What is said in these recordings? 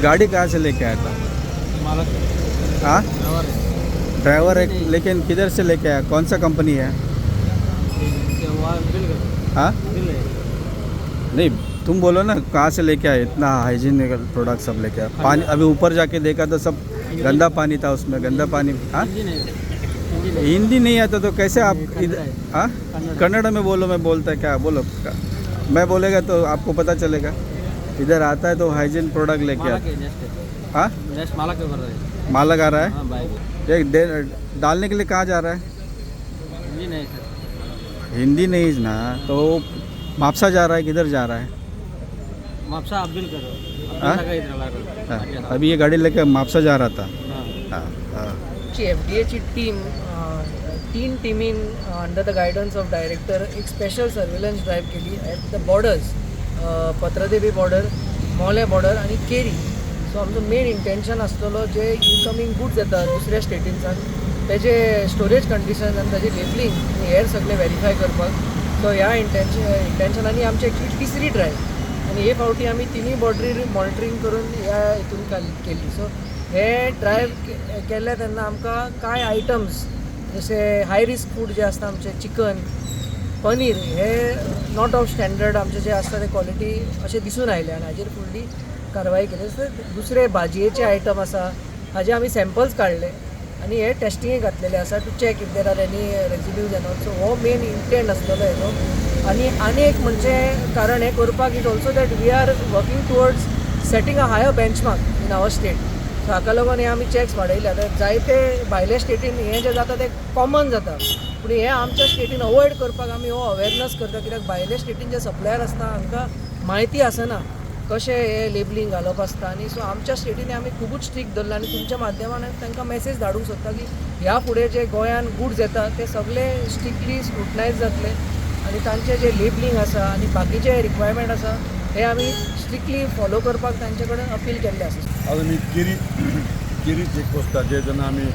गाड़ी कहाँ से लेके आया था? मालक. हाँ? ड्राइवर है. ड्राइवर है, लेकिन किधर से लेके आया? कौन सा कंपनी है? बिल. हाँ? बिल है. नहीं, तुम बोलो ना, कहाँ से लेके आए? इतना हाइजीन प्रोडक्ट सब लेके आए. पानी अभी ऊपर जाके देखा तो सब गंदा पानी था उसमें, गंदा पानी. हाँ? हिंदी नहीं, हिंदी नहीं. हिंदी नहीं आता तो कैसे आप इधर? हाँ? कन्नड़. कन्नड़ में बोलो. मैं बोलता है क्या? बोलो. मैं बोलेगा तो आपको पता चलेगा. इधर आता है तो हाइजीन प्रोडक्ट लेके आता. नेक्स्ट. हाँ? नेक्स्ट मालक कर रहे हैं. मालक आ रहा है? हाँ भाई. एक डालने के लिए कहाँ जा रहा है? हिंदी नहीं सर. हिंदी नहीं ना तो म्हापसा जा रहा है, किधर जा रहा है? म्हापसा आप बिल करो. हाँ? हाँ, अभी ये गाड़ी लेकर म्हापसा जा रहा था. हाँ हाँ. एफ डी एची टीम तीन टिमीन under the guidance of director एक स्पेशल सर्वेलन्स ड्रायव्ह केली at the borders, Patradevi border, Mollem border आनी केरी. सो आमचो मेन इंटेन्शन आसतलो जे इनकमींग गुड्स येता दुसऱ्या स्टेटींसान तेजे स्टोरेज कंडिशन आनी ताजे लेबलिंग आनी हेर सगळें वेरीफाय करपाक. सो ह्या इंटेन्शनांनी आमची एक्चुली तिसरी ड्रायव्ह आनी हे फावटी आमी तिनूय बॉर्डरीर मॉनिटरींग करून ह्या हितून केल्ली. सो हे ड्रायव्ह केल्ले तेन्ना आमकां कांय आयटम्स जशे हाय रिस्क फूड जे आसता आमचे चिकन, पनीर हे not of standard आमचे जे आसता ते क्वॉलिटी अशें दिसून आयलें आनी हाजेर फुडली कारवाय केली. सो दुसरे भाजयेचे आयटम आसा, हाजे आमी सॅम्पल्स काडले आनी हे टेस्टिंगेक घातलेले आसा to check if there are any residues and all. So हो मेन इंटेंट आसलेलो हेजो. आनी आनी एक म्हणजे कारण हें करपाक is also that we are working towards setting a higher benchmark in our state. So हाका लागून हे आमी चॅक्स वाडयले. आतां जायते भायल्या स्टेटीन हें जें जाता तें कॉमन जाता, पूण हें आमच्या स्टेटीन अवॉयड करपाक आमी हो अवेरनस करता, कित्याक भायल्या स्टेटीन जे सप्लायर आसता हांकां म्हायती आसना कशें हें लेबलींग घालप आसता. आनी सो आमच्या स्टेटीन आमी खुबूच स्ट्रिक्ट धरला आनी तुमच्या माध्यमान तांकां मॅसेज धाडूंक सोदता की ह्या फुडें जे गोंयान गुड्स येता ते सगळे स्ट्रिक्टली स्क्रुटनायज जातले आनी तांचें जें लेबलींग आसा आनी बाकीचे रिक्वायरमेंट आसा हे आमी स्ट्रिक्टली फॉलो करपाक तांचे कडेन अपील केल्लें आसा. आज आमी केरी केरी चेकपोस्टाचेर जेन्ना आमी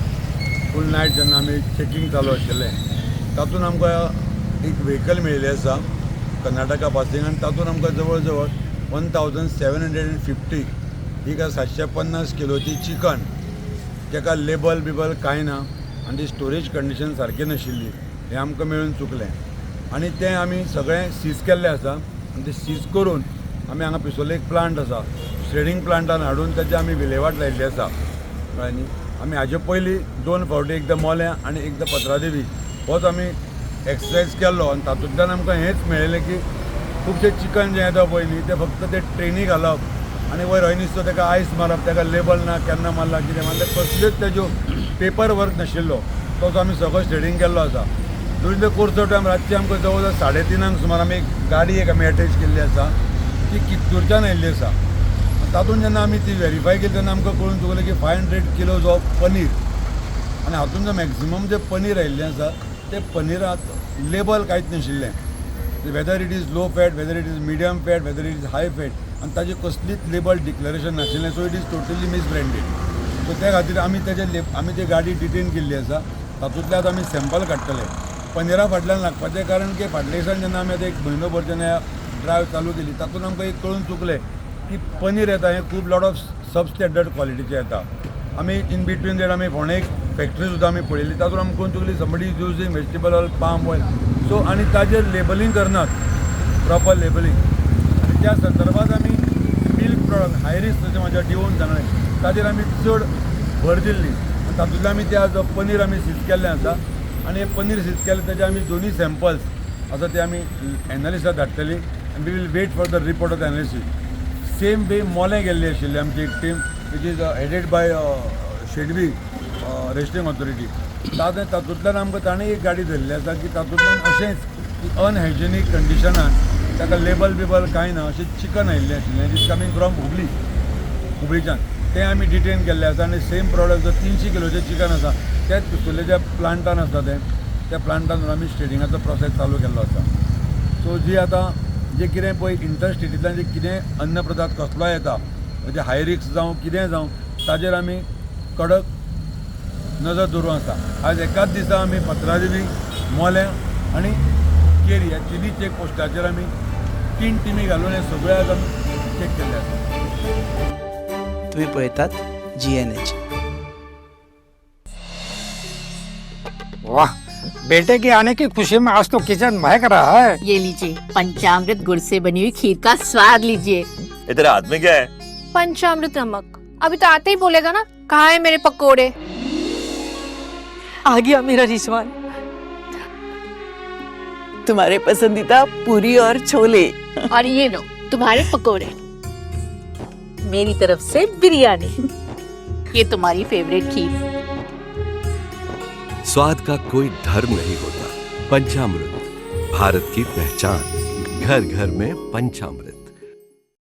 फूल नायट जेन्ना आमी चॅकींग चालू आशिल्लें, तातूंत आमकां एक व्हेकल मेळिल्लें आसा कर्नाटका पासींग आनी तातूंत आमकां जवळ जवळ 1750 ही काय 750 किलोची चिकन, ताका लेबल बिबल कांय ना आनी ती स्टोरेज कंडिशन सारकी नाशिल्ली, हें आमकां मेळून चुकलें आनी तें आमी सगळें सीज केल्लें आसा. आनी तें सीज करून आमी हांगा पिसोले एक प्लांट आसा, श्रेडींग प्लांटान हाडून ताची आमी विलेवाट लायिल्ली आसा. कळ्ळें न्ही? आमी हाजे पयलीं दोन फावटी, एकदां मोल्यां आनी एकदां पत्रादेवी, होच आमी एक्सरसायज केल्लो आनी तातूंतल्यान आमकां हेंच मेळ्ळें की खुबशें चिकन जें येता पळय न्ही, तें फक्त ते ट्रेनी घालप आनी वयर हय नुस्तो ताका आयस मारप, ताका लेबल ना, केन्ना मारला, कितें मारलें, कसल्योच तेज्यो पेपर वर्क नाशिल्लो. तोच आमी सगळो श्रेडींग केल्लो आसा. During the course of time रातचें आमकां जवळ जवळ 3:30 सुमार आमी एक गाडी एक आमी एटॅच केल्ली आसा, ती कित्तूरच्यान आयिल्ली आसा. तातूंत जेन्ना आमी ती वेरीफाय केली तेन्ना आमकां कळून चुकलें की 500 kilos of paneer आनी हातूंत जो मॅक्झिमम जें पनीर आयिल्लें आसा तें पनीराक लेबल कांयच नाशिल्लें, whether it is low fat, whether it is medium fat, whether it is high fat, आनी ताजें कसलीच लेबल डिक्लरेशन नाशिल्लें. So it is totally misbranded. So त्या खातीर आमी तेजे आमी ती गाडी डिटेन केल्ली आसा. तातूंतल्यान आमी सॅम्पल काडटले. पनीरा फाटल्यान लागपाचें कारण की फाटल्या दिसान जेन्ना आमी आतां एक म्हयनो भर जेन्ना ड्रायव चालू केली, तातूंत आमकां एक कळून चुकलें की पनीर येता हें खूब लॉट ऑफ सब स्टँडर्ड क्वॉलिटीचें येता. आमी इन बिटवीन that आमी फोंडे एक फॅक्टरी सुद्दां आमी पळयली. तातूंत आमकां कळून चुकली somebody is using vegetable oil, palm oil, so आनी ताजेर लेबलींग करनात, प्रॉपर लेबलींग. आनी त्या संदर्भात आमी मिल्क प्रोडक्ट हाय रिस्क, जशें म्हाज्या डिओन सांगलें, ताजेर आमी चड भर दिल्ली आनी तातूंतल्यान आमी ते आज पनीर आमी सीज केल्लें आसा. आनी हे पनीर सीज केलें तेजे आमी दोनूय सॅम्पल्स आसा ते आमी एनालिसाक धाडटली आनी we will wait for the report of the analysis. Same way मोलें गेल्ली आशिल्ली आमची एक team which is headed by Shedvi, registering authority. तातूंतल्यान आमकां ताणें एक गाडी धरली आसा की तातूंतल्यान अशेंच की अनहायजेनीक कंडिशनान ताका लेबल बिबल कांय ना अशें चिकन आयिल्लें आशिल्लें. It is coming from Hubli, हुबळीच्यान. तें आमी डिटेन केल्लें आसा. आनी सेम प्रोडक्ट जो 300 किलोचें चिकन आसा तेच पिसुर्लेच्या प्लांटान आसा तें, त्या प्लांटान आमी स्टेडिंगाचो प्रोसेस चालू केल्लो आसा. सो जी आतां जे कितें पळय इंटर स्टेटींतल्यान जे कितें अन्न पदार्थ कसलोय येता, म्हणजे हाय रिस्क जावं कितेंय जावं, ताजेर आमी कडक नजर दवरून आसा. आज एकाच दिसा आमी पत्रादेवी, मोलें आनी केरी ह्या तिनूय चेक पोस्टाचेर आमी 3 टिमी घालून हे सगळे आज आमी चेक केल्ले आसा. तुम्ही पळयतात GNH. वाह, बेटे के आने की खुशी में आज तो किचन महक रहा है। ये लीजिए पंचामृत गुड़ से बनी हुई खीर का स्वाद लीजिए। ये तेरे हाथ में क्या है? पंचामृत नमक। अभी तो आते ही बोलेगा ना, कहाँ है मेरे पकोड़े। आ गया मेरा रिजवान। तुम्हारे पसंदीदा पूरी और छोले। और ये लो तुम्हारे पकोड़े, मेरी तरफ से बिरयानी, ये तुम्हारी फेवरेट खीर। स्वाद का कोई धर्म नहीं होता। पंचामृत, भारत की पहचान, घर घर में पंचामृत।